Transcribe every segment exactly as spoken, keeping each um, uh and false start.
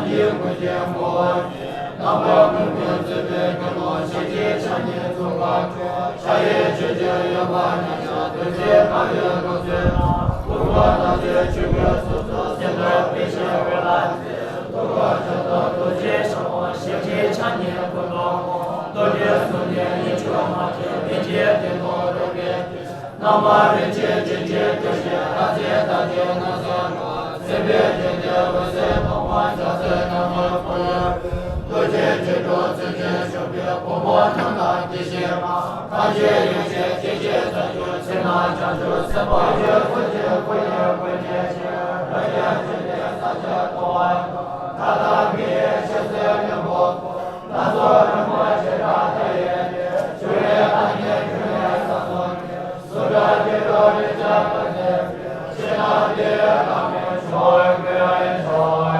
ཡི་ཀུན་གྱི་ངོ་བོ་ཉིད། རྣམ་པ་ཀུན་ཀུན་བརྩེ་བའི་ཀུན་སློང་ཤེས་བྱའི་ཆ་ཉིད་ཐུགས་ཀར་འཕྲོ། ཕྱག་གཡས་མཆོད་ཅིང་གཡོན་པ་བསྙེན་ཞིང་བདུད་རྩིས་ཕབ་པའི་ལོ་ཚོད་ནང་། ཕུར་བུ་དང་བཅས་ཆོས་གོས་སོགས་སུ་སེམས་རྟོག་པའི་ཞལ་འོད་ལ་འཛིན། ཐུགས་ཀར་ཕྱག་རྡོར་རྡོ་རྗེ་ཕྱག་མོ་ཞབས་ཀྱི་ཕྱག་གཉིས་སྐུ་མདོག་སྔོ། རྡོ་རྗེ་གསུང་གི་དབྱིངས་ཕྱུག་མ་སྐྱེས་མི་མཇེད་བདེན་སྟོང་རོལ་པའི་རྣམ་པར་རིག་བྱེད་ཅན་གྱི་དོན་ཡིན། ལྷ་རྫས་རྟ་ཅན་སྣང་སྲིད་ངོ་། སེམས་དཔའི་དོན་ཏེ་འོད་གསལ་ཐོག་མར་འཇའ་ཚོན་རྣམ་པར་སྤུངས། རྡོ་རྗེ་དྲིལ་སྒྲོག་ཚུལ་ཁྲིམས་ཞབས་པད་ཕུང་པོ་རྣམས་ལ་དེ་བཞིན་མ། ཐམས་ཅད་ཡེ་ཤེས་ཀྱི་སྤྱན་རྩ་བཅུད་ཕྱི་ནང་བྱང་ཆུབ་སེམས་དཔའ་ཡི་སྐུ་ཆེན་སྐུ་ཡི་སྐུ་ཆེན་ཞེས། རབ་འབྱམས་ཆོས་ཀྱི་ས་ཆ་སྟོང་པ་དང་། མཐའ་དག་མི་ཡི་ཕྱི་སྲིད་ལྷུན་པོ་སྐོར། སྣ་ཚོགས་རི་མོ་བྱེ་བྲག་མཐའ་ཡས་ཏེ། འབྱུང་བའི་བདག་ཉིད་འབྱུང་བའི་ས་གསུམ་གྱི། གསུང་སྒྲ་དྲིལ་སྒྲོགས་རེག་བྱ་དང་བཅས་པའི། ཕྱི་ནང་འདུས་པའི་ལྷ་མོའི་ཕྱོགས་ཀུན་ཕྱོགས།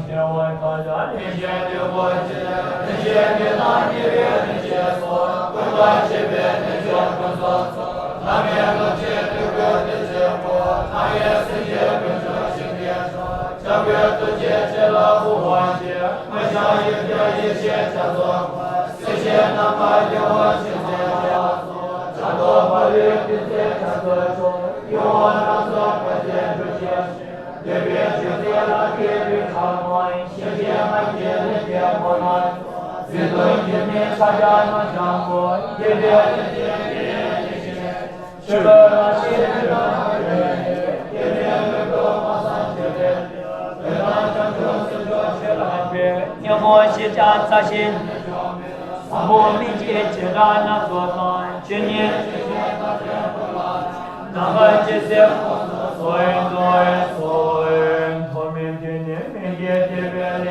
ཆེ་བ་དང་བྱ་རིན་ཆེན་བདུན་པོ་ཆེ། རིན་ཆེན་གྱི་ནང་ཉེ་བའི་རིན་ཆེན་སོགས། ཀུན་དང་མཆེད་པའི་རིན་ཆེན་ཕུན་སུམ་ཚོགས། བླ་མའི་བློ་ཆེན་སྤྲུལ་སྐུ་བདེ་ཆེན་པོ། ལྷ་ཡི་སྲིན་རྗེ་དཀོན་མཆོག་ཞིང་གི་མཆོག། བྱམས་མགོན་ཐུགས་རྗེ་ཆེ་ལ་དབུ་བ་ཆེ། མངོན་ཤེས་ཡུལ་གྱི་ཡེ་ཤེས་ཆ་རྫོགས་པ། སྲིད་ཞིའི་རྣམ་པར་རྒྱལ་བ་ཆེན་པོ་ཆེ་བ་སོགས། བྱ་དང་འབར་བའི་བདུད་རྩིའི་ཆ་རྫོགས་མཆོག། ཡུལ་དབང་རབ་རྫོགས་དཔལ་ཆེན་འབྲུག་ཆེན་ཞེས། འདོད་པའི་ཆོས་ཚུལ་ལ་མཁས་པའི་ཕྲ་མོ། གཤིན་རྗེ་དམག་གི་ལས་ཀྱི་ཕོ་ཉ་སོགས། གཟི་བརྗིད་ཀྱི་མིང་ས་སྐྱ་ནང་བྱང་པོ། དགེ་ལྡན་ལྷན་ཅིག་དགེ་ལྡན་ཡེ་ཤེས། ཆོས་ལ་ཤེས་རབ་ཀྱི་ཡོན་ཏན། སྐྱེ་མེད་ལྷུན་གྲུབ་མ་སངས་ཆོས་ལྡན་ཏེ། འོད་དང་བྱང་ཆུབ་སེམས་མཆོག་ཆེ་ལ་འབད། སྙིང་པོ་ཞི་བྱ་རྩ་ཤེས་ནི་བཟང་པོ་སྨིན་བྱེད་བྱེ་བྲག་སྣ་ཚོགས་དང་། ཆོས་ཉིད་ཆོས་ཅན་རྣམ་པར་ཅི་གསལ་ཁོང་དུ་གསོལ་དུ་གསོལ། ཐོགས་མེད་བདུད་ནི་མི་བགྱིད་བདེ་བའི་ལས།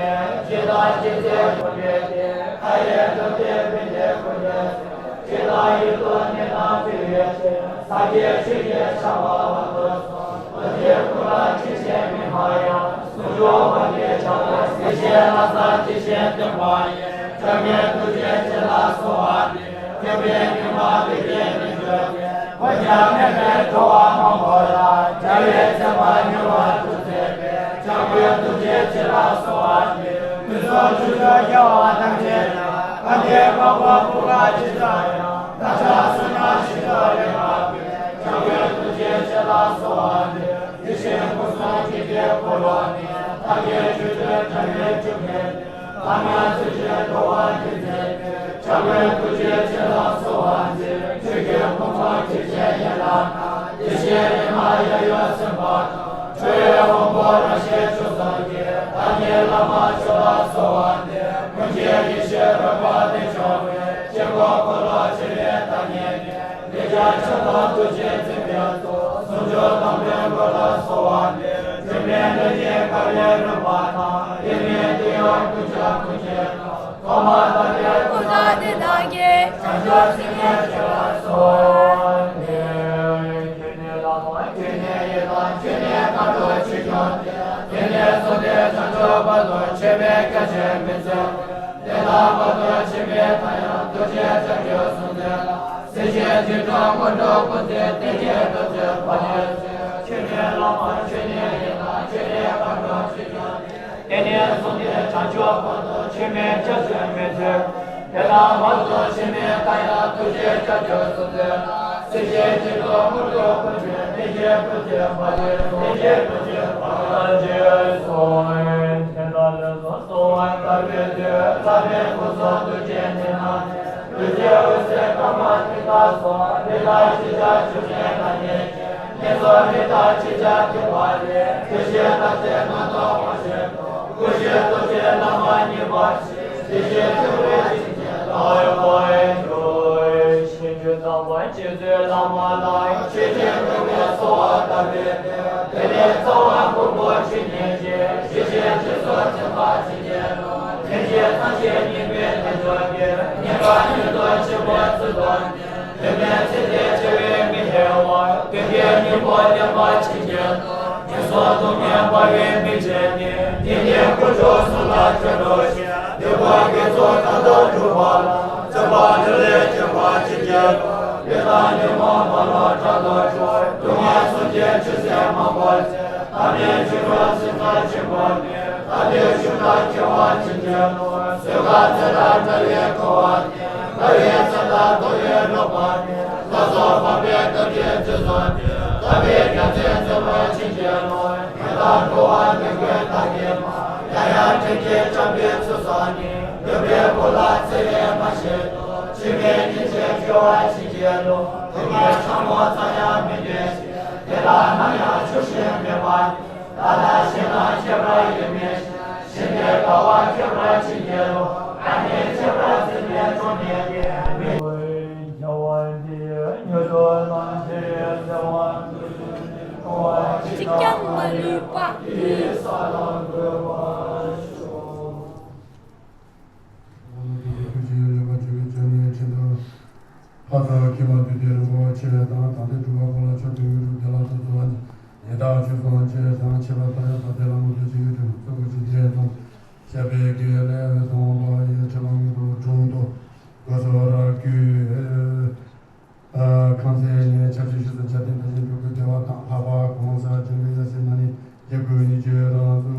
ཇི་ལྟར་ཇི་སྲིད་འཁོར་འདས་ཏེ། མཐའ་ཡས་འགྲོ་འདིར་ཕན་བདེ་ཀུན་སྩལ་ཅིང་། ཇི་ལྟར་ཡིད་དུ་ནི་ལགས་འདུལ་བའི་ཕྱིར། ས་གཞི་ཆུ་སྐྱེས་ཤ་པ་བ་དུ་སོགས། རྡོ་རྗེ་ཀུན་ལ་ཇི་བཞིན་མི་སྨྲ་ཡང་། ཟུང་འཇུག་དབང་གི་ཕྱག་རྒྱ་ཡེ་ཤེས་ལ་སངས་ཇི་བཞིན་སྟོན་པ་ཡི། ཐབས་མཁས་ཐུགས་རྗེ་ཆེ་ལ་གསོལ་བ་འདེབས། མཁྱེན་པའི་ཉི་མ་བདེ་སྐྱིད་ལེགས་འགྲུབ་སྟེ། འོན་ཀྱང་དམན་པའི་འགྲོ་བ་མང་པོ་ལ། རྒྱལ་བའི་མཚན་མ་མྱུར་བར་སྩོལ་མཛད་པའི། བྱམས་མགོན་ཐུགས་རྗེ་ཆེ་ལ་གསོལ་བ་འདེབས། དུས་གསུམ་ཆོས་སྐྱོང་རྒྱལ་བ་ཐམས་ཅད་ལ། དམ་པའི་བཀའ་དགོངས་ཀུན་དགའ་ཇི་ཙམ་ཡང་། བདག་ཅག་གསུང་ཉན་ཤིན་ཏུ་ལེགས་པར་མཁྱེན། བྱམས་མགོན་ཐུགས་རྗེ་ཆེ་ལ་གསོལ་བ་འདེབས། དེ་བཞིན་སྐུ་གསུང་ཐུགས་ཀྱི་འཁོར་ལོ་ནི། བདག་གི་ཆོས་སྤྱོད་དམ་པའི་ཆོས་སྐལ་ལས། ལྷ་མིའི་ཚུལ་བཞིན་འགྲོ་བ་འདི་མཛད་པའི། བྱམས་མགོན་ཐུགས་རྗེ་ཆེ་ལ་གསོལ་བ་འདེབས། ཆོས་ཀྱི་ཕུན་ཚོགས་ཆོས་ཅན་ཡན་ལག་ན། དེ་བཞིན་ཉི་མ་ཡར་ཡོད་སེམས་དཔའ་དང་། ཁྲོ་བོའི་དབང་པོ་རང་གཞན་མཆོག་གསུམ་གྱི། བདག་ཉིད་བླ་མ་མཆོག་ལ་གསོལ་བ་འདེབས། ཀུན་མཁྱེན་ཡེ་ཤེས་རོལ་པ་ལྡན་འབྱུང་བའི། དཀྱིལ་འཁོར་འཁོར་ལོ་ཆེ་བའི་བདག་ཉིད་ཀྱི། ལེགས་སྦྱར་ཕྱག་དང་ཐུགས་རྗེའི་མཚན་ཉིད་སོགས། ཟུང་འཇུག་དང་པོའི་འཁོར་ལ་གསོལ་བ་འདེབས། སྒྲིབ་མེད་ལྷན་ཅིག་དགའ་བའི་རོལ་པ་དང་། ཡེངས་མེད་དུ་ཡང་ཀུན་ཁྱབ་ཀུན་མཁྱེན་དང་། ཐོག་མ་དང་པོའི་སྐུ་དང་དེ་དག་གི། བྱང་ཆུབ་སེམས་ཉིད་སྤྱོད་པར་གསོལ་བ་འདེབས། ཁྱོད་ནི་བླ་མ་ཁྱོད་ནི་ཡི་དམ། ཁྱོད་ནི་མཁའ་འགྲོ་ཆོས་སྐྱོང་སྟེ། དེ་ནས་བཟུང་སྟེ་བྱང་ཆུབ་བར་དུ་ཆོས་མེད་སྐད་ཅིག་མི་འཛིན། དེ་དག་བར་དུ་ཕྱིར་མི་ལྡང་ཡང་། ཐུགས་རྗེ་བྱང་ཆུབ་གསུམ་འཛིན་ལ། སྲིད་ཞིའི་འཇིགས་སྐྲག་དངོས་གྲུབ་ཀུན་བརྩེགས། བདེ་སྐྱིད་ཐོབ་ཕྱིར་བར་ཆད་མཛོད། ཁྱོད་ནི་བླ་མ་ཁྱོད་ནི་ཡི་དམ། ཁྱོད་ནི་མཁའ་འགྲོ་ཆོས་སྐྱོང་སྟེ། དེ་ནས་བཟུང་སྟེ་བྱང་ཆུབ་བར་དུ། ཆོས་མེད་སྐད་ཅིག་མི་འཛིན། དེ་དག་བར་དུ་ཕྱིར་མི་ལྡང་ཡང་། ཐུགས་རྗེ་བྱང་ཆུབ་གསུམ་འཛིན་ལ། སྲིད་ཞིའི་འཇིགས་སྐྲག་དངོས་གྲུབ་ཀུན་བརྩེགས། བདེ་སྐྱིད་ཐོབ་ཕྱིར་བར་ཆད་མཛོད། བདེ་སྐྱིད་ཐོབ་ཕྱིར་བར་ཆད་མཛོད། དེ་དག་ལས་སུ་གསོལ་བ་བཏབ་པའི་མཐུས། ལྷ་མིའི་སྐུ་གསུང་ཐུགས་ཀྱི་སྤྲིན་བསྣམས་ཏེ། རྡུལ་གཅིག་འོད་ཟེར་དཀར་དམར་མཐིང་ནག་སོགས། དེ་དག་ཇི་ལྟར་ཆོས་ཅན་ཐ་སྙད་ཀྱི། ངན་སོང་རི་དྭགས་ཇི་ལྟར་འཐིབས་པ་ལས། བདེ་གཤེགས་རྟག་བརྟན་སྣང་སྟོང་དབང་ཞིང་ཐོབ། སྐུ་བཞི་རྡོ་རྗེ་བླ་མ་མཉེས་པར་བྱས། དེ་བཞིན་ཐུབ་པའི་བྱིན་གྱིས་བརླབ་པར་ཤོག། ཞིང་བཅུ་དམ་པ་རྗེ་བཙུན་བླ་མ་ལ། མཆོད་ཅིང་བསྟོད་པའི་གསོལ་བ་བཏབ་པའི་མཐུས། དེ་ནས་རྩ་བ་ཀུན་པོ་ཆོས་ཉིད་ཀྱི། ཞི་ཞིང་འཇིགས་སུ་མཛད་པ་ཇི་སྙེད་དུ། ལྷན་ཅིག་ཐམས་ཅད་མཉེས་པའི་རྣལ་འབྱོར་གྱིས། ཉེས་པ་ཉོན་དུ་ཕྱིར་མི་ཚུགས་པ་ནི། དེ་ནས་ཚེ་འདིར་སྐྱེ་བས་མི་ལྷ་བར། དེ་འདྲའི་སྙིང་པོ་བརྟན་པ་ཇི་སྙེད་དུ། ངན་སོང་སྡུག་བསྔལ་སྤངས་པའི་མི་མཇེད་ནས། དེང་འདིར་དཀོན་མཆོག་གསུམ་ལ་བྱོན་འགྲོ་ཞིང་། འདོད་པ་དགེ་ཚོགས་མཐའ་དག་འགྲུབ་པ་ལ། བརྩོན་པ་འབྲིང་ལས་སྐྱེ་བ་ཇི་སྙེད་དུ། ལུས་དང་ཉོན་མོངས་རྦ་ཀློང་དགྲ་བཅོམ་ཕྱིར། སྡུག་བསྔལ་གསུམ་གྱི་ཆུ་སེར་མང་པོར་བཅས། ཐ་མལ་འཁྱུད་པའི་སེམས་ཅན་ཆེན་པོ་ནི། ཨ་ནི་ཆུ་དང་སྐྱེ་བ་ཇི་སྙེད་ལོ། གསོད་ཁ་ཚེ་དང་འདྲ་བའི་འཁོར་བ་སྟེ། ལྷ་ཡི་ཚེ་དང་འདོད་ཡོན་ལོག་པ་སྟེ། ལྷ་ཚོགས་འཕགས་པའི་སྟོབས་ཀྱིས་བཙོན་སོང་སྟེ། ལྷ་མིའི་རྒྱལ་མཚན་བཙོན་པ་ཇི་སྙེད་ལོ། ཡི་དྭགས་འགྲོ་བ་མི་མགོན་དག་གི་མ། ཡང་ཡང་དྲིན་གྱིས་བསྐྱངས་པའི་ཚུལ་བཟུང་ནས། ནུས་པའི་བུ་ལ་བརྩེ་བས་མ་བྱས་ཏོ། ཆོས་མེད་སྙིང་རྗེའི་སྐྱེ་བ་ཇི་སྙེད་ལོ། སྡུག་བསྔལ་ཕྲ་མོ་ཙམ་ཡང་མི་འདོད་ཅིང་། དེ་ལ་ནམ་ཡང་ཆོག་ཤེས་མེད་པ། ལ་ལ་ཞེ་སྡང་ཁྱད་པར་ཡོད་མེད་ཞེས། ཞེ་ནས་དགའ་བ་ཁྱད་པར་ཇི་སྙེད་ལོ། ཨ་ནི་ཁྱད་པར་བརྩེ་བའི་ཚོགས་འདི་ནི། གཅིག་ཀྱང་མ་ལུས་པ། ཕ་ཚོ་ཁྱིམ་པ་དུས་དེ་རིན་པོ་ཆེ་དང་དང་དེ་སྒྲུབ་པ་པོ་ལ་ཆོས་དོན་ཡོད་གྲུབ་དེ་ལ་ཐུགས་གཙོ་བ་ནི་ཡི་དྭགས་ཆོས་སྲུང་ཆེ་དང་ཆེ་བ་ལྟ་ཡག་པ་དེ་ལ་མོ་དེ་ཆེ་ཡོད་གྲུབ་གཙོ་བོ་ཆེ་དེ་དང་བཤད་པའི་དགེ་ལས་དང་བ་ཡི་ཕྲེང་བ་མི་དང་དྲུང་དུ་གོ་སོ་ར་ཀུ་ཁང་ཚན་ནས་ཆབ་ཆུ་ཤུ་སུ་ཆ་ཏིང་ད་ཞིང་འབྲུག་གི་བདེ་བ་དང་ལྷག་པ་གོང་ས་ཇིང་གི་ཡ་སི་ན་ནི་རྒྱབ་ཀུན་ཉི་ཆོས་རང་དུ་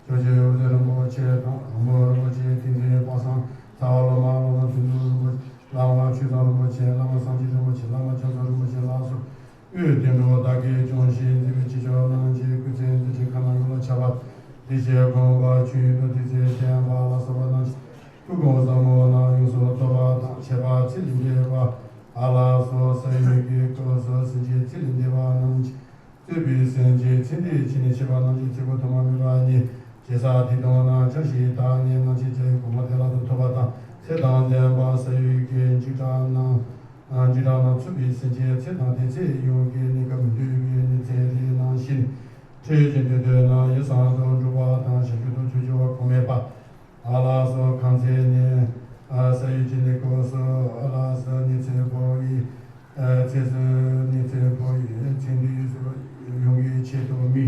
ཇོ་ཆོས་འོད་ཟེར་རིན་པོ་ཆེ་དང་རོང་པོ་རིན་པོ་ཆེ་ཏིང་འཛིན་པ་སངས་ཚ་བ་སློབ་མ་སློབ་མ་དོན་གྲུབ་རིན་པོ་ཆེ། བླ་མ་ཆོས་བཟང་རིན་པོ་ཆེ། བླ་མ་སངས་རྒྱས་རིན་པོ་ཆེ། བླ་མ་ཆོས་བཟང་རིན་པོ་ཆེ་ལ་སོགས་དབུས་དོན་གྲུབ་བདག་གིས་སྐྱོང་ཞིང་མཛད་པའི་ཆོས་ཕྱོགས་རྣམས་ཀྱི་སྐུ་ཚེ་མཛད་འཕྲིན་ཁ་ན་ཡོད་ལ་ཁྱབ་པ་འདི་ཞེས་དགོངས་པ་ཆོས་དང་ཐུགས་བརྩེ་ལྡན་པ་ལ་སོགས་པ་རྣམས་ཀྱི་སྐུ་གོང་ཟབ་མོ་རྣམས་ཡོངས་སུ་རྫོགས་པ་དང་ཁྱད་པར་ཚད་ལས་འདས་པ་ཨ་ལ་སོགས་ས་ཡོམ་གྱི་སྐབས་སུ་སེམས་ཅན་ཚད་ལས་འདས་པ་རྣམས་ཀྱི་གཙོས་པའི་སེམས་ཅན་ཚེ་འདས་ཕྱི་ནས་སྐྱེ་བ་རྣམས་ཀྱི་ཚེ་འགོ་ཐོག་མ་མེད་པ་ཉིད་ཇི་སྲིད་དེ་དང་ན་བྱང་ཞིང་དག་ནས་སྣང་མཆེད་བརྒྱ་ཡི་གོ་འཕང་བདེ་བླག་ཏུ་ཐོབ་པ་དང་ཚེ་དང་ལྡན་པ་ས་ཡོམ་གྱི་འཇིགས་སྐྲག་རྣམས་འཇིགས་སྐྲག་རྣམས་ཚུགས་པའི་སེམས་ཅན་ཚེ་དང་དེ་ཚེ་ཡོངས་ཀྱི་གནས་སྐབས་མི་འདོད་པའི་གནས་ཚེ་རིགས་རྣམས་ཞི་ནས་འཕྲལ་གྱི་དུས་དུས་ན་ཡིད་བཟང་དུ་འགྲོ་བ་དང་བྱང་ཆུབ་ཏུ་ཐོབ་འགྱུར་བ་གོང་མེད་པ། ཨ་ལ་སོགས་ཁང་ཚན་ནས་ས་ཡོམ་གྱི་གནས་སྐབས་སུ་ཨ་ལ་སོགས་ནི་ཚེ་འཕོ་བའི་ཚེ་སུ་ནི་ཚེ་འཕོ་བའི་ཚེ་འདི་སུ་ཡོང་གི་ཆེད་དུ་མི་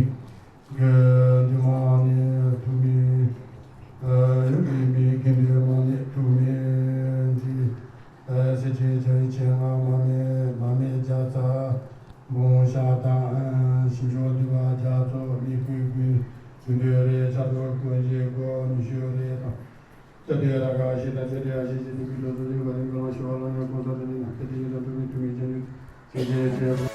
དགེ་འདུན་མ་ནས་ཐུགས་མི་ཡོང་གི་མི་དགེ་འདུན་མ་ནས་ཐུགས་མི་འདི་སེ་ཆེ་ཆ་ཡི་ཆེ་ང་མ་མེ་མ་མེ་བརྒྱ་རྩ་འབུང་ཤ་དང་ཤིང་མཆོག་འདུས་པ་རྒྱ་མཚོ་མི་བསྐུལ་ཀུན་ཀུན་འདུས་རེ་ཆ་དོར་ཀུན་གཞི་སྒོ་མི་ཤོད་རེ་དང་། ཏེ་ཏེ་ར་ག་ཤི་ཏ་ཏེ་ཏེ་ཨ་ཤི་ཤི་ཏུ་ཀི་ཏོ་ཏུ་ཏི་བ་རི་ག་ལ་ཤོ་ལ་ཉོ་ཀོ་ཏ་ཏ་ནི་ན་ཏེ་ཏེ་ཡི་ཏ་ཏུ་མི་ཏུ་མི་ཅན་ཡུ་ཏེ་ཏེ་ཏེ་